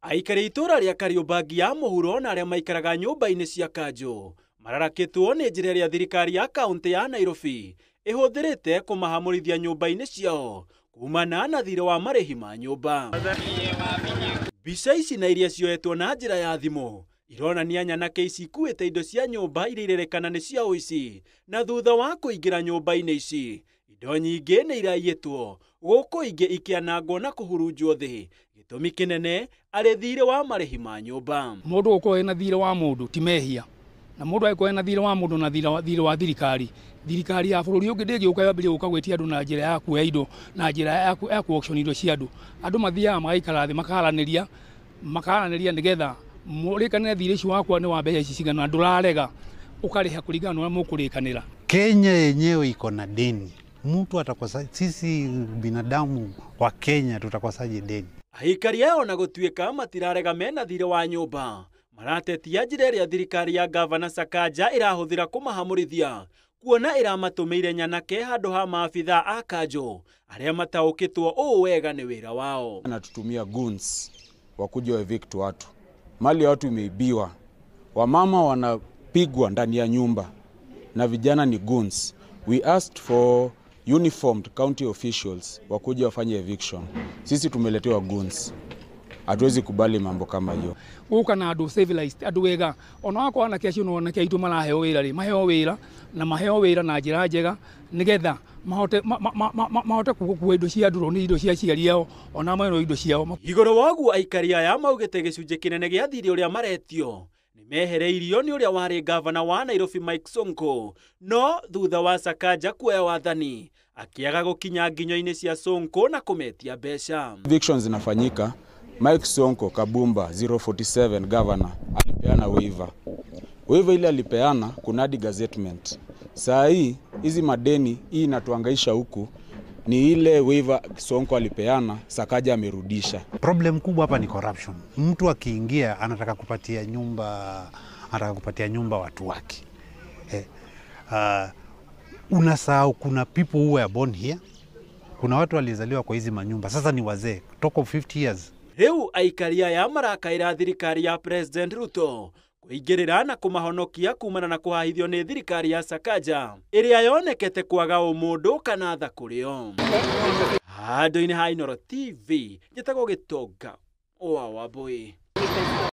Aikari itũra rĩa Kariobangi ya mũhuro na arĩa maikaraga nyũmba-inĩ cia kanjũ mararakĩtwo nĩ njĩra ĩrĩa thirikari ya kaunti ya Nairobi ĩhũthĩrĩte kũmahamũrithia nyũmba-inĩ ciao kumana na thirĩ wa marĩhi ma nyũmba. Mbica ici na iria cioetwo na njĩra ya thimũ ironania nyanake ici ikuĩte indo cia nyũmba iria irerekana nĩ cia ũici, na thutha wa kũingĩra nyũmba-inĩ ici indo nyingĩ nĩ iraiyĩtwo gũkũ ingĩ ikĩanangwo na kũhurunjwo thĩ, gĩtũmi kĩnene arĩ thirĩ wa marĩhi ma nyũmba. Mũndũ gũkorwo ena thirĩ wa mũndũ ti mehia, na mũndũ angĩkorwo ena thirĩ wa mũndũ na thirĩ wa thirikari, thirikari ya bũrũri ũngĩ ndĩngĩũka yambĩrĩrie gũka gwĩtia andũ na njĩra ya kuoya indo, na njĩra ya ku auction indo cia andũ. Andũ mathiaga magaikara thĩ makaranĩria nĩgetha mũrĩkanĩre thirĩ ũcio wakwa nĩ wa mbeca ici cigana, ndũrarega ũkarĩha kũringana na ũrĩa mũkũrĩkanĩra. Kenya yenyewe iko na deni. Mtu atakosa, sisi binadamu wa Kenya tutakosaje deni? Aikari aya ona gũtuĩka matirarega mena thirĩ wa nyũmba, maratetia njĩra ĩrĩa thirikari ya Gavana Sakaja ĩrahũthĩra kũmahamũrithia, kuona ĩramatũmĩire nyanake handũ ha maabithaa a kanjũ arĩa mataũkĩtwo ũũ wega nĩ wĩra wao. Anatutumia goons wakuja wa evict watu, mali ya watu imeibiwa, wamama wanapigwa ndani ya nyumba na vijana ni goons. We asked for uniformed county officials wakuja wafanye eviction. Sisi tumeletewa goons. Hatuwezi kubali mambo kama hiyo. Gũka na andũ civilized, andũ wega. Ona wakorwo anake acio no anake aitũ maraheo wĩra rĩ, maheo wĩra na maheo wĩra na njĩra njega nĩgetha mahote gũkua indo cia andũ, nĩ indo cia aciari ao ona amwe indo ciao. Igũrũ wa ũguo aikari aya maugĩte gĩcunjĩ kĩnene gĩa thirĩ ũrĩa maretio nĩmehereirio nĩ ũrĩa warĩ gavana wa Nairobi Mike Sonko, no thutha wa Sakaja kuoya wathani akiaga gũkinya nginyo-inĩ cia Sonko na kũmetia mbeca. Evictions zinafanyika. Mike Sonko Kabumba 047 governor alipeana waiver. Waiver ile alipeana kunadi gazettement. Saa hii hizi madeni hii inatuhangaisha huku ni ile waiver Sonko alipeana, Sakaja amerudisha. Problem kubwa hapa ni corruption. Mtu akiingia anataka kupatia nyumba, anataka kupatia nyumba watu wake. Unasahau kuna people who were born here. Kuna watu walizaliwa kwa hizi manyumba. Sasa ni wazee, talk of 50 years. Rĩu aikari aya marakaĩra thirikari ya President Ruto kũingĩrĩra na kũmahonokia kumana na kũhahithio nĩ thirikari ya Sakaja ĩrĩa yonekete kwaga ũmũndũ kana tha kũrĩ o. Handũ-inĩ ha Inooro TV, njĩtagwo Gĩtonga wa Wambui.